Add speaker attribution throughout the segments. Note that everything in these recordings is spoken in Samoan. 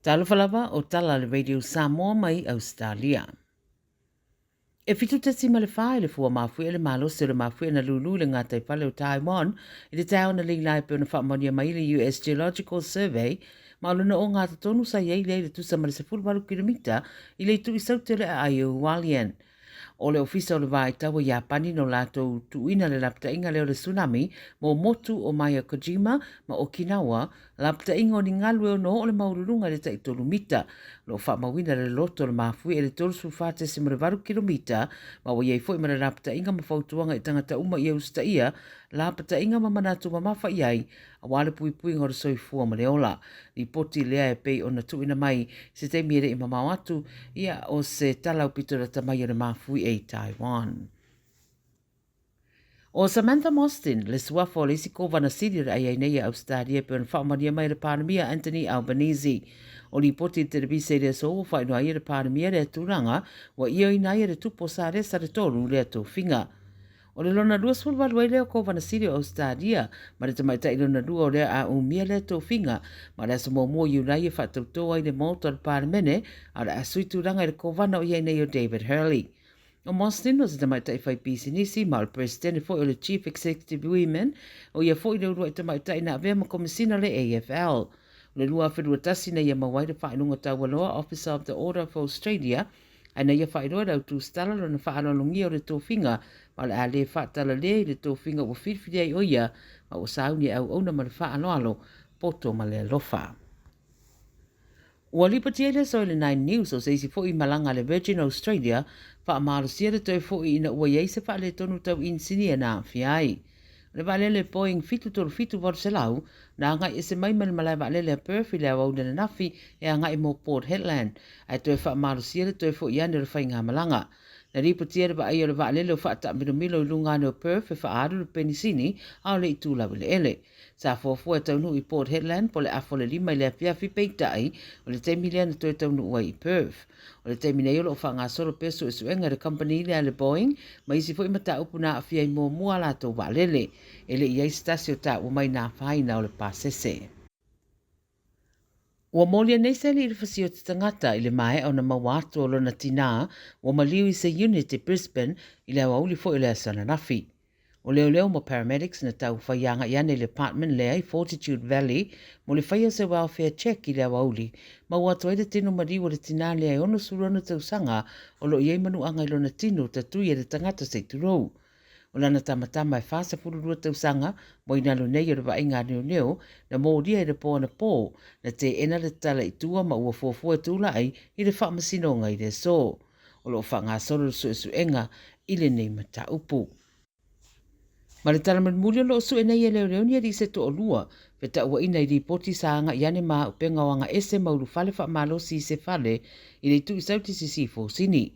Speaker 1: Talofa lava o tala le Radio Samoa mai Ausetalia. E 7.4 i le fua mafuie le malosi o le mafuie na lulu i le gataifale o Taiwan i le taeao analeila e pei ona faamaonia mai e le US Geological Survey ma o lona ogatotonu sa i ai lea i le tusa ma le 18 kilomita i le itu i saute o le aai o Hualien. O le Ofisa o le Vaai Tau a Iapani no latou tuuina le lapataiga lea o le tsunami mo motu o Miyakojima ma Okinawa, lapataiga o ni galu e ono oo le maualuluga i le tai tolu mita. O lo o faamauina le loloto o le mafuie i le 34.8 kilomita ma ua i ai foi ma le lapataiga ma fautuaga i tagata uma ia usitaia lapataiga ma manatu mamafa i ai aua le puipuiga o le soifua ma le ola. Lipoti lea e pei ona tuuina mai se taimi e le i mamao atu, ia o se tala aupito lata mai o le mafuie i Taiwan. ʻO Samantha Mostyn, le suafa o le isi Kovana Sili o le ai ai nei a Ausetalia e pei ona faamaonia mai e le Palemia Anthony Albanese. O lipoti i le televise i le aso ua faailoa ai e le Palemia lea tulaga ua ioeina ai e le Tupu o Salesa le Tolu lea tofiga. O le lona 28 ai lea o Kovana Sili o Ausetalia ma le tamaitai lona lua o lea a umia lea tofiga ma o le aso muamua o Iulai e faatautō ai le Maota o le Palemene a o le a sui tulaga i le Kovana o i ai nei o David Hurley. O Mostyn o se tamaitai fai pisinisi ma o le Peresetene foi o le Chief Executive Women, o ia foi le uluai tamaitai na avea ma Komesina o le AFL. O le 2021 na ia maua ai le faailoga taualoa Officer of the Order of Australia, ae na ia faailoa e le autusitala lona faaaloalogia o le tofiga ma o le a le faatalale i le tofiga ua filifili ai o ia ma ua sauni e auauna ma le faaaloalo, poto ma le alofa. Ua lipoti ai le aso i le Nine News o se isi foi malaga a le Virgin Australia faamalosia le toe foi ina ua i ai se faaletonu tau inisinia na aafia ai. O le vaalele Boeing 737-800 na agai ese mai mai le malae vaalele a Perth i le aoauli ananafi e agai mo Port Hedland, ae toe faamalosia le toe foi ane o le faigamalaga. Na lipotia le vaaia o le vaalele o faataamilomilo i luga ane o Perth e faaalu le penisini a o le itu laueleele. Sa fuafua e taunuu i Port Hedland po o le afa o le 5 i le afiafi, peitai, o le taimi lea na toe taunuu ai i Perth. O le taimi nei o lo o faagasolo pea suesuega i le kamupani lea a le Boeing ma isi foi mataupu na aafia ai muamua a latou vaalele. E le i i ai se tasi o taua mai na afaina o le pasese. Ua molia nei se alii i le fasioti tagata i le maea ona maua atu o lona tinā ua maliu i se unit i Brisbane i le aoauli foi o le aso ananafi. O leoleo ma paramedics na tau fai agai ane i le apartment lea i Fortitude Valley mo le faia o se welfare check i le aoauli, maua atu ai le tino maliu o le tinā lea e 66 tausaga o lo o i ai manuaga i lona tino tatui e le tagata se i tulou. O lana tamatama e 42 tausaga ua i lalo nei o le vaaiga a leoleo na molia i le po anapō, na teena le tatala i tua ma ua fuafua e tulai i le faamasinoga i le aso. O lo o faagasolo le suesuega i lenei mataupu. Ma le tala mulimuli o lo o sue nei e leoleo ni alii se toalua, fetauaina i lipoti sa agai ane ma auupega o aga ese ma ulufale faamalosi i se fale i le itu i Sauti Sisifo Sini.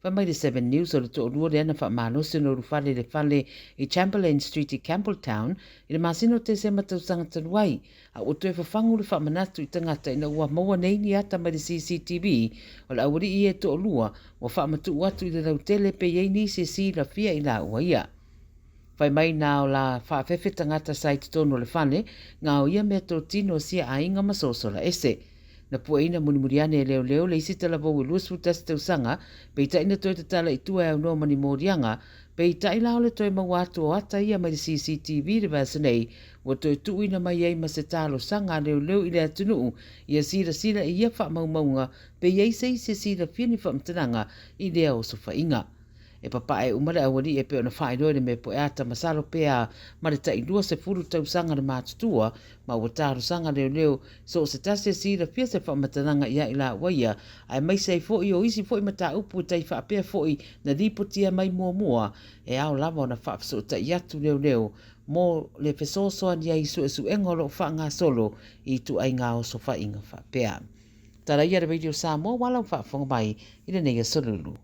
Speaker 1: Fai mai le Seven News o le toalua lea na faamalosi ona ulufale i le fale i Chamberlain Street i Campbelltown i le masina o Tesema tausaga talu ai, a ua toe fafagu le faamanatu i tagata ina ua maua nei ni ata mai le CCTV o le aualii ia e toalua ua faamatuu atu i le lautele pe i ai nisi e silafia i laua ia. Fai mai na o la faafefe tagata sa i totonu o le fale, nga o ia meatotino a sia aiga ma sosola ese. Na pueina mulimuli ane e leoleo le isi talavou e 21 tausaga, peitai na toe tatala i tua e aunoa ma ni moliaga, peitai la o le toe maua atu o ata ia mai le CCTV i le vaiaso nei, ua toe tuuina mai ai ma se talosaga a leoleo i le atunuu ia silasila i ia faamaumauga pe i ai se isi e silafia ni faamatalaga i lea osofaiga. E papae uma le aualii e pei ona faailoa i le mea poeata masalo pea ma le tai 20 tausaga le matutua ma ua talosaga leoleo so o se tasi e silafia se faamatalaga ia i laua ia aemaise ai foi o isi foi mataupu e tai faapea foi na lipotia mai muamua e ao lava ona faafesootai atu leoleo mo le fesoasoani ai i suesuega o lo o faagasolo i ituaiga osofaiga faapea. Tala ia le Radio Samoa ua lau faafofoga mai i lenei aso lulu.